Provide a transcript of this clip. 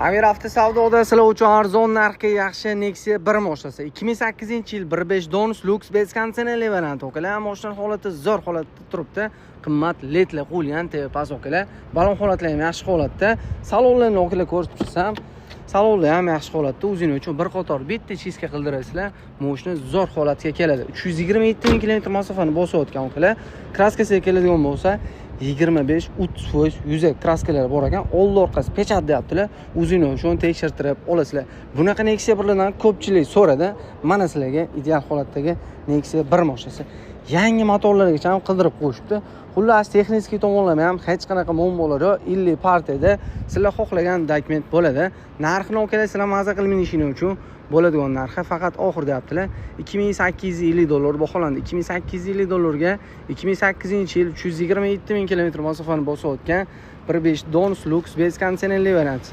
Amir Avto savdoda sizlar uchun arzon narxga yaxshi Nexia 1 mashinasi. 2008-yil, 1.5 Donus Lux без konditsionerli variant, okalar. Mashina holati zo'r holatda turibdi. Qimmat ledlar qo'yilgan, tepa okalar. Balon holatlari ham yaxshi holatda. Salonlarni, okalar, ko'rib chiqsam, salonlar ham yaxshi holatda. O'zinglar uchun bir qator bitta чистка qildirasizlar, mashina zo'r holatga keladi. 327 ming kilometr masofani bosayotgan, okalar. Краска siga keladigan bo'lsa, 25-30% yuzak краска lar bor ekan. Oldi orqasi печать deyaptilar. O'zinglar uchun tekshirtirib olasizlar. Bunaqa Nexia 1lardan ko'pchilik so'radi. Mana sizlarga ideal holatdagi Nexia 1 mashinasi. Yangi motorlargacha ham qildirib qo'yishibdi. Xullas, texnik tomonlama ham hech qanaqa muammolar yo'q. 50 partiyada sizlar xohlagan dokument bo'ladi. Narxini, okalar, sizlar maza qilib minishinglar uchun bo'ladigan narxi faqat oxir deyaptilar. 2850 dollar baholandi. 2850 dollarga 2008-yil, 327 ming kilometr masofani bosayotgan 1.5 Donus Lux без konditsionerli variant.